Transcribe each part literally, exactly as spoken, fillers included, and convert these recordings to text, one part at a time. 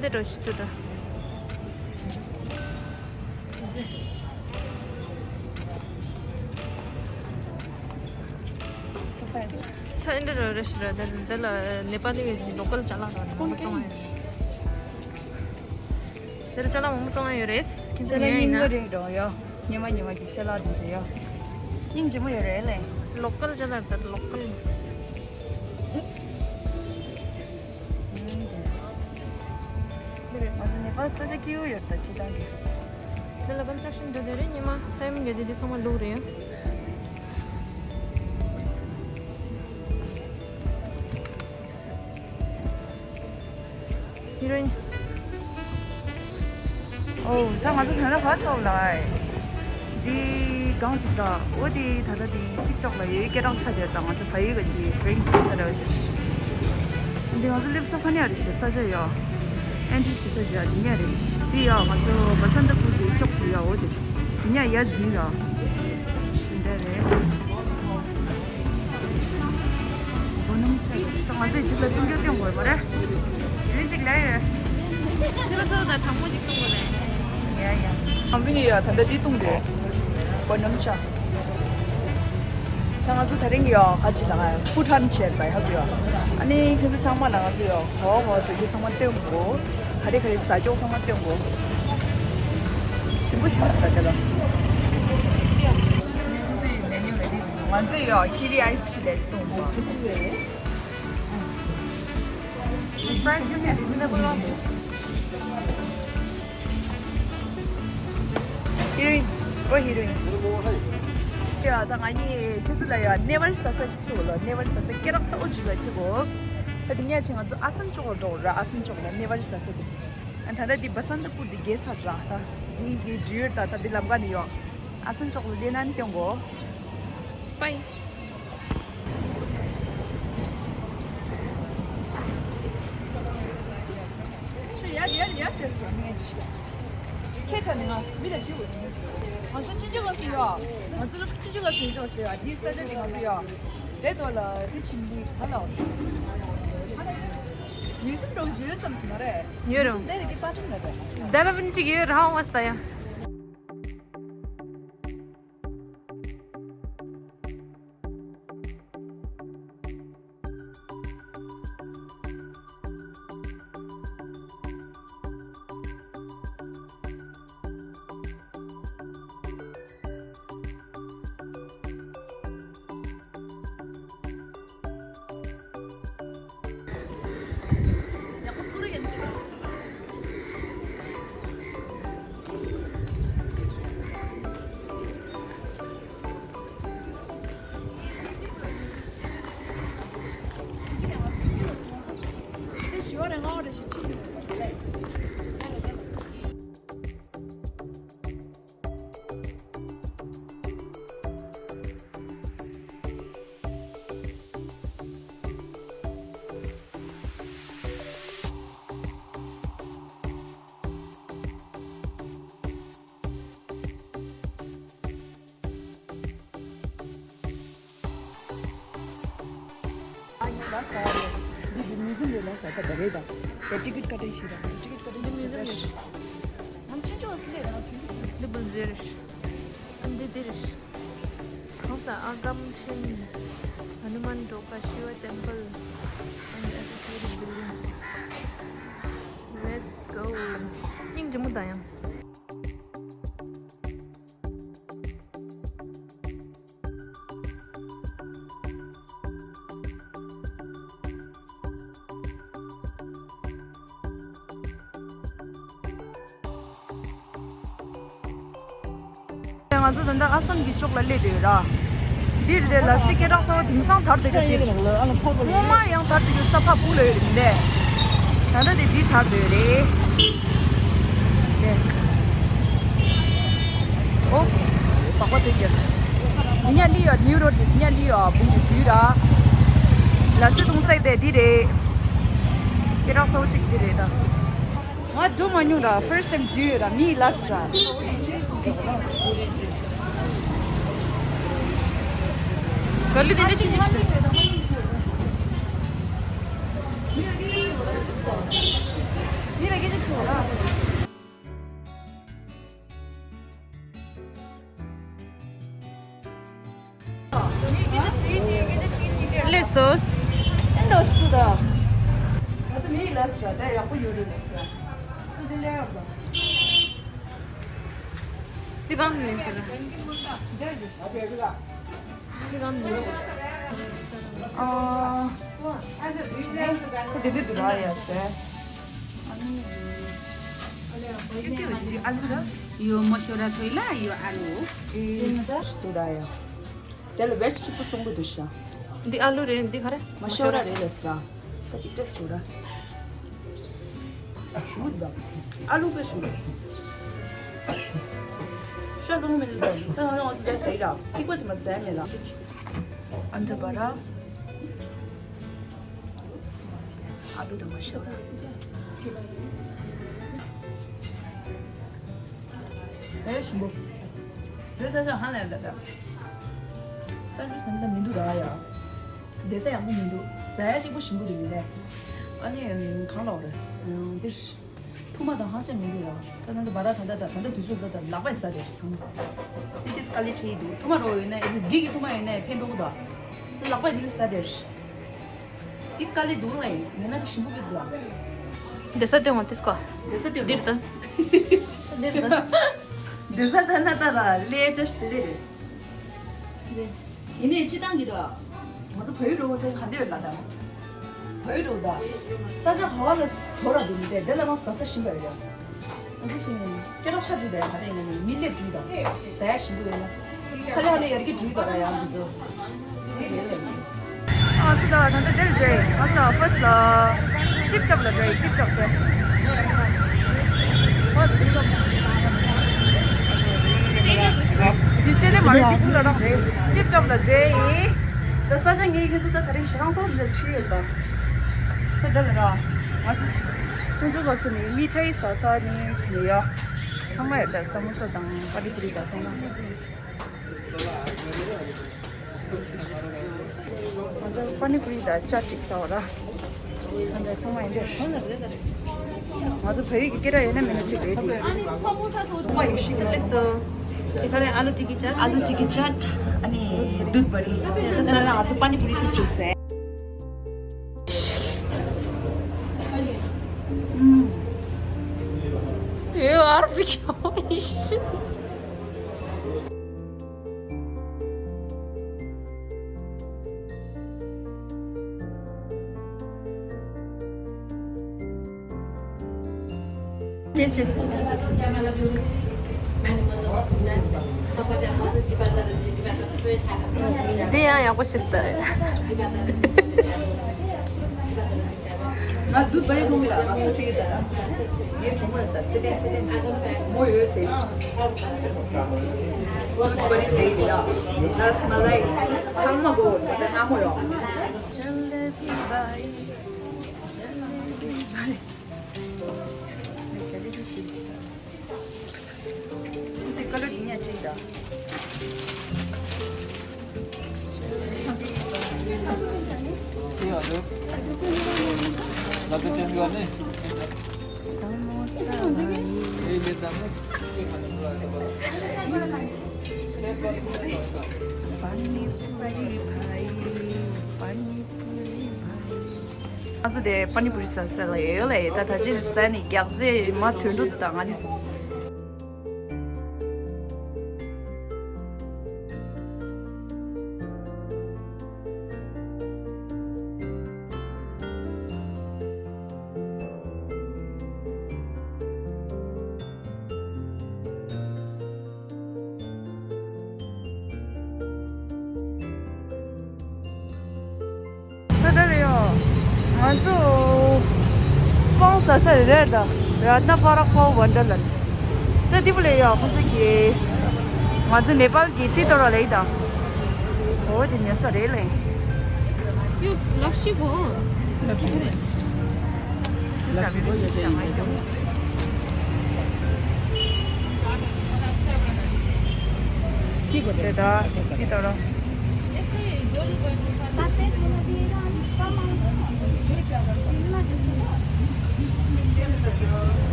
འདི་འགྲོ་ཤི་ཏུ་ད། ད་འདི་འགྲོ་རེ་ཤི་ར། འདི་འདི་ལ་ནེ་པ་ལི་གི་ལོ་ཀལ་ཅ་ལག་ར་མང་པོ་བཙོང་ཡ་ཡོད། འདི་ལ་ཅ་ལག་མང་པོ་བཙོང་ཡ་ཡོད་རེད། ཁྱེད་ཚོ་ཉོ་ཡ་ཡིན་ན། རེད་འགྲོ་ཡོ། ཉི་མ་ཉི་མ་གི་ཅ་ལག་འདི་ཚོ་ཡོ། སྙིང་རྗེ་མོ་ཡོད་རེད་ལེ། ལོ་ཀལ་ཅ་ལག་རེད་ད། ལོ་ཀལ། ང་ཚོ་ནེ་པཱལ་ས་ཆ་སྐྱིད་པོ་ཡོད་ད་སྤྱིར་བཏང་གི། དེ་ལ་ཀོན་སི་ཊྲག་ཤན་འགྲོ་བསྡད་རེད། ཉི་མ་ས་ཡོམ་བརྒྱབ་དུས་འདི་ཚང་མ་བླུགས་རེད། ཧི་རོ་ཨིན། ཨོ། ད་ང་ཚོ་ད་ལྟ་ག་ཆོག་ལ། འདི་གང་ཅིག་ད། འོ་འདི་ད་ལྟ་འདི་ཊིག་ཊོག་ལ་ཡོད་སྐད་གྲགས་ཆགས་བསྡད་ད། ང་ཚོ་ད་ཡོད་ག་ཅིག་ཌི་རིང་ཅིག་ཟེར་ར། འདི་ང་ཚོ་སླེབས་ས་ཁ་ནས་ཨ་རེ་ཞེ་ས་ཆ་ཡོད། ཨེན་ཊི་རི་བྱེད་ས་ཅིག་ཡོད། འདི་ནས་རེད། འདི་ཡོད། ང་ཚོ་བ་སན་ཏ་པུར་གྱི་ཅོག་ཅིག་ཡོད། འོ་འདི་འདི་ནས་ཡར་འཛིན་ར། འདི་འདྲ་རེད། ང་ཚོས་ཇི་ལ་བཏུང་རྒྱུ་བཏོན་དགོས་པ་རེད། ཇུས་ཅིག་ལས་ཡོད། ཚེ་ར་སོ་དང་གྲང་མོ་ཅིག་བཏུང་དགོས་རེད། ཡ་ཡ། ང་ཚོ་གཉིས་ཡ་ད་ལྟ་འདི་བཏུང་དེ་རེད། གོ་ནམ་ཆ། ད་ང་ཚོ་དེ་རིང་ཡོ་ག་ཅི་ད་ཕུ་ཐན་བྱས་པ་ཧ་གོ་ཡོ། ཨ་ནི་ཁྱེད་ཚོ་ཚང་མ་ལ་ང་ཚོ་ཡོ་གོ་གོ་དེ་ཚོ་ཚང་མ་སྟོན་དགོས། ག་རེ་ག་རེ་ཟ་རྒྱུ་ཚང་མ་སྟོན་དགོས། ཞིམ་པོ་ཞིམ་པོ་ད་དེ་ལ། ང་ཚོ་ཡོ་ཁི་ཝི་ཨའི་སི་ཊི་ལས་སྟོན་དགོས། ཧི་རོ་ཨིན། ཨོ་ཧི་རོ་ཨིན། ཡ་ད་ང་གཉིས་ཁྱེད་ཚོ་ལ་ཡ་ནེ་པཱལ་ས་ས་ཞིག་ཁྲིད་གོ་ལ། ནེ་པཱལ་ས་ས་སྐད་གྲགས་ཚ་པོ་ཞིག་ལ་ཁྲིད་གོ། ད་དེ་ནས་ཕྱིན་ང་ཚོ་ཨ་སན་ཅོག་ལ་འགྲོ་ར། ཨ་སན་ཅོག་ལ་ནེ་པཱལ་ས་ས་དེ། ཨ་ད་ལྟ་འདི་བ་སན་ཏ་པུར་འདི་བརྒལ་ཚར་ར། ད་འདི་གི་འགྲུལ་ཡོད་ད། ད་འདི་ལམ་ཁ་ནས་ཡོ་ཨ་སན་ཅོག་ལ་སླེབས་ན་ནི་སྟོན་གོ། པའི། ཁྱེད་ཡར་ཡར་ཡར་ཟེར་སོང་ངས་ཅི་ཞིག་ཁྱེད་ཆ་ནི་ང་མི་དང་གཅིག་པ་ཡིན། ང་ཚོ་ཕྱིན་ཆད་ག་སུ་ཡོད། ང་ཚོ་ལ་ཕྱིན་ཆད་ག་སུ་ཡོད་ཟེར་བ་འདི་ས་ཆ་འདི་ང་ཚོ་ཡོད། དེ་དོ་ལ་འདི་ཕྱིན་འདི་ག་ལ་མི་སེམས་འགྲོ་གི་བརྗོད་བསམ་སི་མ་རེད། ཡོད་རུང་དེ་རིགས་ཀྱི་པར་ཊི་ལ་རེད། དེ་ལ་ཕྱིན་ཆད་ཡོད་རང་བ་སྟ་ཡ། ཨ་ནི་ལ་ས་རེད། འདི་གི་མིའུ་ཟི་ཡམ་རེད་ལ་ས་ད་ད་རེད་ད། ད་ཊི་ཀེ་ཊི་ཀ་ཊིང་ཤི་ད། ཊི་ཀེ་ཊི་ཀ་ཊིང་ཤི་ད། ང་ཆུང་ཆུང་ཁི་ལེ་རང་ཆུང་ཆུང་། འདི་བུ་ཟེར། ཨ་འདི་འདིར། གང་ས་ཨ་གམ་ཆེན། ཧ་ནུ་མན་སྒྲོལ་དཀར། Shiva temple and associated buildings. Let's go. སྙིང་རྗེ་མོ་ད་ཡང་། ང་ཚོ་ད་ལྟ་ཨ་སམ་གྱི་ཕྱོགས་ལ་སླེབས་བསྡད་ཡོད་ར། འདིར་དེ་ལ་སི་སྐད་གྲགས་ཚ་པོ་དེང་སང་དར་བསྡད་ཀྱི་དེ། ངོ་མ་ཡང་དར་བསྡད་ཀྱི་ས་ཕག་སྤུ་ལ་ཡོད་རེད་འདི། ད་ལྟ་དེ་འདི་དར་བསྡད་ཡོད་རེད། དེ། ཨོབས། སྦག་སྦག་དེ་རྒྱབ། འདི་ཉག་ལི་ཡོད་ནིའུ་རོ་ཌི་འདི་ཉག་ལི་ཡོད་བུ་མོ་འཛུལ་ར། ལ་སི་གཏོང་ས་དེ་འདི་རེད། སྐད་གྲགས་ཚ་པོ་ཅིག་འདི་རེད་ད། ང་འགྲོ་མ་མྱོང་ར། ཕར་སི་ཊའིམ་འགྲོ་ཡོད་ར། མི་ལ་སི་ར། ག་ལི་དེ་འདྲ་ཆུང་ཆུང་ཞིག་རེད། མི་ལ་སྐད་ སོས། ཨེ་འདྲ་ཞིག་འདུག་ད། ང་ཚོ་མི་ཡི་ལས་ར་དེ་ཡག་པོ་ཡོད་རེད་ལས་ར། ཁོ་དེ་ལས་ར་དང་། དེ་གང་ཡིན་ཟེར། དེ་གང་ཡིན། ཨ། ཁོ་དེ་དེ་འདུག་ར་ཡ་ཟེར། ཨ་ནི། ཨ་ལུ་ར། ཡོ་མོ་ཤོ་ར་ཐོས་ལ་ཡོ་ཨ་ལུ། ཨེ། ཞིག་འདུག་ར་ཡ། དེ་ལ་བེ་ཇི་གཅིག་པུ་བཙོང་གི་འདུག་ཤག་འདི་ཨ་ལུ་རེད། འདི་ག་རེ། མ་ཤོར་ར་རེད་ལ་ཟེར་བ། ད་ཅིག་ཏེས་ཤོར་ར། ཞུ་ད། ཨ་ལུ་པེ་ཞུ། ཤ་བཟང་མི་འདུག་ད། ད་ང་ང་ཚོ་ད་ཟེར་ར། ཐིག་པ་ཙམ་མ་ཟེར་མེད་ལ། ཨ་འདྲ་བ་ར། ཨ་ལུ་དང་མ་ཤོར་ར། ཨེ་ཞིམ་པོ། བོད་ས་ཆ་ཧ་ལས་ད་ད། ས་རུ་ས་འདི་མི་འདུག་ར་ཡ། བསྡད་ས་ཡག་པོ་མི་འདུག་ཟ་ཡ་གཅིག་པོ་ཞིམ་པོ་འདུག་མི་རེད། ཨ་ནི་གང་ལབ་རེད། འདིར། ཐུར་མ་དང་ཧང་ཅང་མི་འདུག་ར། ད་ད་འདི་བ་ར་ད་ད་ད་ད་ད་དུས་ཚོད་ད་ད་ལག་པས་ཟ་དེར་ཚང་མ། འདི་དཀའ་ལས་ཁྲིད་འདུག་ཐུར་མ་རོ་ཡོད་ན་འདི་གི་གི་ཐུར་མ་ཡོད་ན་ཕན་ཐོགས་ད། ལག་པས་འདི་ཟ་དེར། འདི་དཀའ་ལས་འདུག་ལ་ཡིན་ན་གི་ཞིམ་པོ་གི་འདུག་ལ། འདི་ས་སྟོན་བ་དེ་སྐོར། འདི་ས་སྟོན་འདིར་ད། འདིར་ད། འདི་ས་ད་ན་ད་ད་ལས་ཅ་ཞིག་དེ་རེད། ཡིན་ནའི་སྤྱི་བཏང་གི་ར། ང་ཚོ་བལ་ཡུལ་འགྲོ་བ་ཚོའི་ག་འདྲ་ཡོད་ལ་ད། བལ་ཡུལ་འགྲོ་ད། ས་ཆ་ག་བ་ལ་དོ་ར་འདུག་མི་དེ་དེ་ལ་མ་ཟ་ས་ཞིམ་པ་ཡོད་ར། འདི་ཕྱིན་སྐད་གྲགས་ཆགས་འགྲོ་དེ་ག་རེ་ཡིན་ན་མི་སླེབས་འགྲོ་དང་ཟས་ཞིམ་པོ་ཡོད་ན། ཁ་ལག་ལ་ཡར་གྱི་འགྲོ་དང་ར་ཡང་འདི་ཚོ། འདི་རེད་ལ་ཡིན། ཨ་སུ་ད་ད་ད་དེར་འགྲོ་ཡིན། ཨ་ས་ཕར་སི་ལ་ཅིབ་ཅབ་ལ་འགྲོ་ཡིན། ཅིབ་ཅབ་དེ་ཨ་ཅིབ་ཅབ་ཅིབ་ཅེ་ནས་མ་རེད། ཅིབ་ལ་རང་རེད། ཅིབ་ཅབ་ལ་འགྲོ་ཡིན། ད་ས་ཆ་ངའི་ཁྱེད་ཚོ་ད་ད་རིང་ཞེ་སྡང་སོགས་འདིར་ཁྲིད་ཡོད་ད། ད་ད་ལ་ར་ང་ཚོ་ཆུང་ཆུང་སྐབས་སུ་ནས་མི་ཐའི་ཟ་ས་ནས་བྱས་ནས་ཡ། ཚང་མ་ཡོད་ད། ས་མོ་ས་དང་པ་ནི་པུ་རི་དང་ཚང་མ། ང་ཚོ་པ་ནི་པུ་རི་དང་ཅ་གཅིག་ཟ་བ་ར། ང་ཚོ་ཚང་མ་ཡིན་འདིར། ང་ཚོ་བལ་ཡུལ་གྱི་སྐད་གྲགས་ཡོད་ན་མེད་ན་གཅིག་རེད་དེ། ཨ་ནི་ས་མོ་ས་དང་པ་ཡི་ཤི་ད་ལེ་སོ། དེ་ག་རེ། ཨ་ལུ་ཏི་ཀི་ཅཱཊ། ཨ་ལུ་ཏི་ཀི་ཅཱཊ། ཨ་ནི་དུད་པ་རི། ཡ་ད་ས་ལ་ང་ཚོ་པ་ནི་པུ་རི་དེ་ཞིག་ཟས། ཨེ་ཨར་བི་ཁྱོ་ཤི། Yes, yes. དེ་ཡང་ཡག་པོ་ཤེས་ད། ང་དུད་པ་རི་མཐོང་གི་ལ་ང་སུ་ཁྲིད་ཀྱི་ད་ར། ངའི་གྲོགས་མོ་རེད་ད། ཚེ་བརྟན་ཚེ་བརྟན་མོ་ཡོད་ཟེར། དུད་པ་རི་ཟེར་གྱི་ལ། རཱས་མ་ལའི་ཚང་མ་གོ་ང་ཚོ་སྔ་མོ་ཡོང་། ང་ཚོ་དེ་པ་ནི་པུ་རི་ཟ་ས་ལ་ཡོད་ལ་ཡོད། ད་ད་ཅི་ཟ་ནི་རྒྱག་ཟེ་མ་དོན་འགྲོ་དང་ང་ནི། ད་ལྟ་རེད་ཡོ། ང་ཚོ་སྤང་ཟ་ས་རེད་རེད་ད། རཏྣ་པ་ར་ཁོ་ཝན་ཌར་ལེན། ད་འདི་པོ་ལས་ཡོ་ཁོ་ཚོ་གི། ང་ཚོ་ནེ་པཱལ་གི་ཏི་ཏོ་ར་ལས་ད། འོ་དེ་ཉོ་ས་རེད་ལེ། ཡོ་ལབ་ཤི་གོ། ལབ་ཤི་གོ།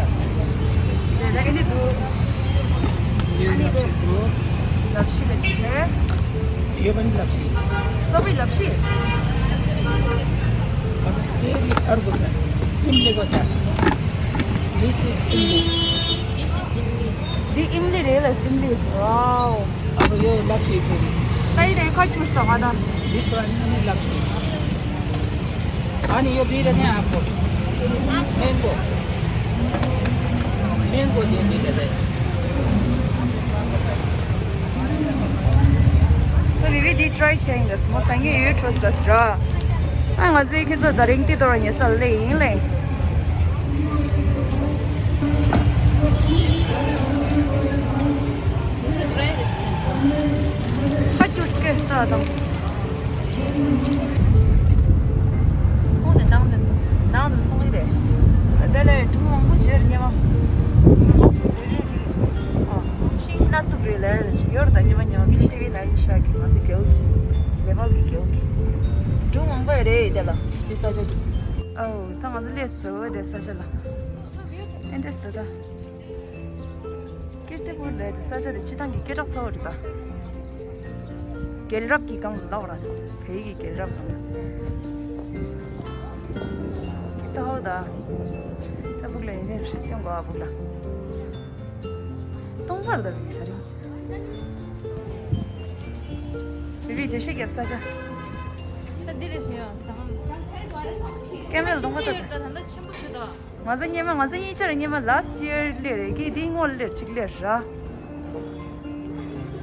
ལབ་ཤི་འདུག་ཨ་ནི་དེ་ལབ་ཤི་ལ་ཅི་བྱས། ཡོད་པ་ནི་ལབ་ཤི། སོ་པའི་ལབ་ཤི། ཨ་ནི་དེ་རི་ཨར་གོ་ས། ཨིམ་ལི་གོ་ས། This is ཨིམ་ལི། འདི་ཨིམ་ལི་རེད་ལ་ཨིམ་ལི། Wow། ཨ་ནི་ཡོད་ལབ་ཤི་ཡོད་པ་རེད། ད་ཡིན་ནའི་ཁ་ཅུས་དང་ང་དང་། This one ནི་ལབ་ཤི། ཨ་ནི་ཡོད་དེ་རེད་ནས་ཨ་ཁོ། མེན་གོ། མེན་གོ་དེ་དེ་དེ་རེད། ད་བི་བི་དེ་ཊི་རའི་བྱས་ཡིན་ལ་སི་མོ་སང་ཉིན་ཡོད་འཕྲོ་ས་ལ་སི་ར། ཨ་ང་ཚོའི་ཁྱེད་ཚོ་ད་རིང་དེ་དོར་ཉེ་ས་ལེ་ཡིན་ལེ། ཁ་ཅུས་ཀེ་ས་དང་། ཁོང་དེ་ནང་དུ་ཚུད། ནང་དུ་སོང་ཡི་རེད། དེ་ལས་གྲུ་མང་པོ་ཞིག་རྙེད་མ། ཤིང་སྣ་ཐུག་རེད་ལས་ཡོར་དང་ཉི་མ་ཉི་མ་མི་ཤེས་བའི་ན་ཡིན་ཤག་གི་ང་ཚོ་རྒྱལ་ནེ་པཱལ་གྱི་རྒྱལ་གྲུ་མང་པོ་རེད་དེ་ལ་དེ་ས་ཆ་དེ། ཨོ་ད་ང་ཚོ་སླེབས་སོ་དེ་ས་ཆ་ལ། ཨེ་འདྲས་སོ་ད། ཀིརྟི་པུར་ལས་དེ་ས་ཆ་དེ་སྤྱི་བཏང་གི་སྐད་གྲགས་ཚ་བོ་རེད་ད། རྒྱལ་རབས་ཀྱི་སྒང་ལ་ལབ་ར། བོད་ཀྱི་རྒྱལ་རབས་སྒང་ལ། ཀིརྟི་ཧོ་ད། ད་ཕུག་ལ་ཡིན་ནས་སྟོན་གོ་ཨ་ཕུག་ལ། སྟོང་པར་ད་བི་ས་རིང་། བི་བི་དེ་ཤེས་རྒྱབ་ས་ཆ། ད་འདི་རེད་ཞེས་ཡང་ཟ་ཧམ། ཀེམ་རེལ་སྟོང་པ་ད། ད་ད་ད་ཆེན་པོ་ཞིག་ད། ང་ཚོ་སྔོན་མ་ང་ཚོ་གཉིས་ཆར་སྔོན་མ་last year སླེབས་རེད་ཀི་འདི་སྔོན་སླེབས་གཅིག་སླེབས་ར།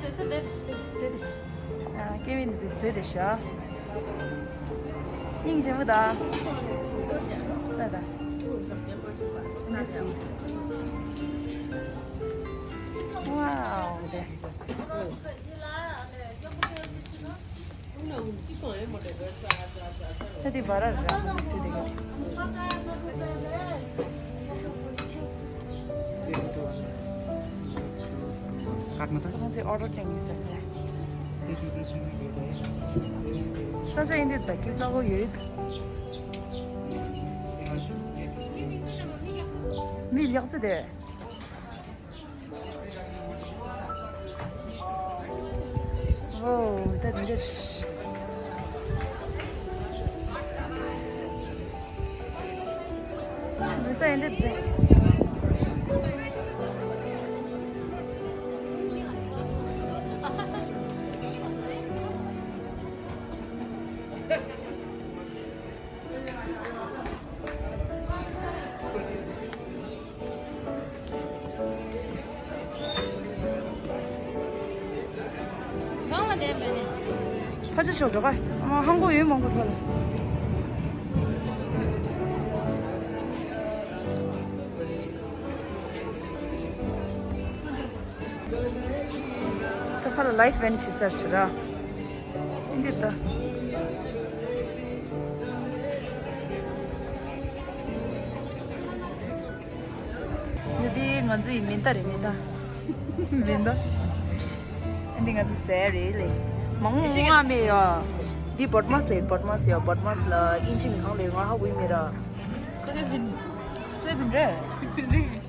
ཟེར་ཟེར་དེ་ཟེར་དེ། ཨ་ཀེ་ཝིན་འདི་ཟེར་དེ་ཤ། སྙིང་རྗེ་མོ་ད། ད་ད། Wow དེ། ད་དེ་བ་ར་ར་མ་དེ་སི་དེ་ག་དེ། ཁ་ན་ད་ང་ཚོའི་ཨོ་ཌར་ཏེང་གི་ས་ཆ། ས་ཆ་ཡིན་དུས་ད་ཀི་ལྟ་བུ་ཡོད། མི་ལེགས་ཚེ་དེ། ཨོ་ད་འདི་འདྲ། མི་ས་ཡིན་འདི་འདྲ། གང་ལ་བསྡད་པས་ནི། ཕ་ཆ་ཤོག་འགྲོ་ག་ཨ་མ་ཧང་གོ་ཡོད་མང་པོ་ཐོག་ལ། ད་ཕ་ལ་ལའིབ་བན་བྱེད་ས་ཞིག་ར། འདི་ད། འདི་ང་ཚོའི་མེ་མདའ་རེད་མེ་མདའ། མེ་མདའ། འདི་ང་ཚོ་ཟས་རེད་ལེ། མང་མང་མེད་ཡ། འདི་བོ་ཊི་མོ་སི་ལེ་བོ་ཊི་མོ་སི་ཡ་བོ་ཊི་མོ་སི་ལ་ཨིན་ཇི་མི་གང་ལེ་ང་ཧ་གོ་ཡི་མེད་ར། སོ་ཡ་བིན། སོ་ཡ་བིན་རེད།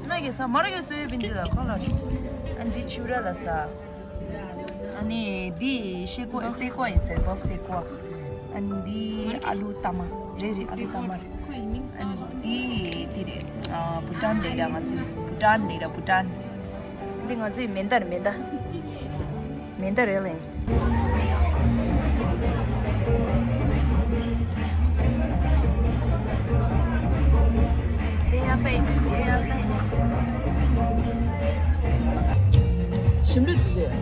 ན་གི་ས་མ་ར་གི་སོ་ཡ་བིན་འདི་ལ་གང་ལ་རེད། ཨ་འདི་ཆུ་ར་ལ་ས། ཨ་ནི་འདི་ཤེ་ཀོ་སེ་ཀོ་ཡིན་ཟེར་བབ་སེ་ཀོ། ཨ་ནི་འདི་ཨ་ལུ་ཏ་མ་རེད་རེད་ཨ་ལུ་ཏ་མ་རེད། ཨ་ནི་འདི་འདི་རེད། ཨ་བུ་ཊན་ལེགས་ར་ང་ཚོའི་བུ་ཊན་ལེགས་ར་བུ་ཊན། འདི་ང་ཚོའི་མེ་མདའ་རེད་མེ་མདའ། མེ་མདའ་རེད་ལེ། ཞིམ་པོ་འདུག་གས།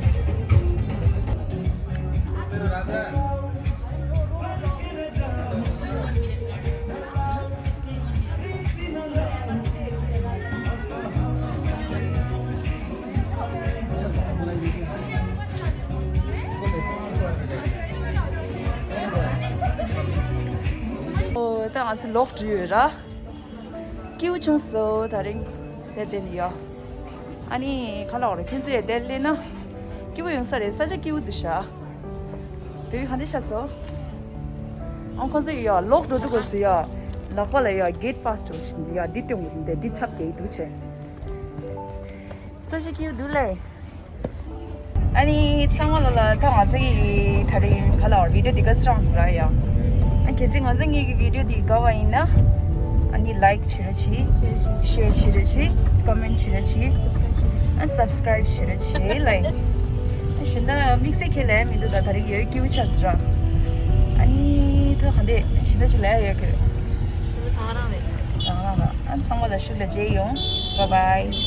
ཨོ་ད་ང་ཚོ་ལོག་འགྲོ་ཡོད་ར། སྐྱིད་པོ་བྱུང་སོང་ད་རིང་དེ་དེ་ནི་ཡོད། ཨ་ནི་ག་ལ་བ་རེད་ཁྱོད་ཚོ་ཡ་དེ་སླེབས་ན་སྐྱིད་པོ་ཡོང་ས་རེད་ས་ཆ་སྐྱིད་པོ་འདུག་ཤག་དེ་བས་ག་འདྲ་ཤག་སོ། ཨང་ཁོང་ཚོ་ཡ་ལོག་འགྲོ་འདུག་གོ་སི་ཡ། ལག་པ་ལ་ཡ་གེཊ་པཱ་སི་འདྲ་བོ་ཞིག་འདུག་ཡ། འདི་སྟོན་དགོས་འདུག་འདི་ཚབ་རྒྱག་གི་འདུག་བྱས། ས་ཞིག་སྐྱིད་འདུག་ལེ། ཨ་ནི་ཚང་མ་ལ་ལ་ད་ང་ཚོ་ཡི་ད་རིང་ག་ལ་བར་བི་ཌིའོ་འདི་ག་སི་རང་ར་ཡ། ཨ་གལ་སྲིད་ང་ཚོ་ངེད་ཀྱི་བི་ཌིའོ་འདི་དགའ་བ་ཡིན་ན། ཨ་ནི་ལའིཀ་བྱེད་རོགས་གྱིས། ཤེར་བྱེད་རོགས་གྱིས། ཀོ་མེན་ཊི་བྱེད་རོགས་གྱིས། ཨ་སབ་སི་ཀ་རེབ་བྱེད་རོགས་གྱིས་ལེ། ཨ་གཞན་དག་དམིགས་བསལ་ཁས་ལེན་མི་འདུག་ད་ད་རིང་ཡོད་སྐྱིད་པོ་ཆགས་སོང་ར། ཨ་ནི་ད་ག་འདི་གཞན་དག་ཅིག་ལ་ཡ་ཡོད་ཁྱོད། ཞེས་གང་རང་རེད། རང་རང་རང་། ཨ་ཚང་མ་ལ་ཤུགས་ལ་མཇལ་ཡོང་། བཱའི་བཱའི།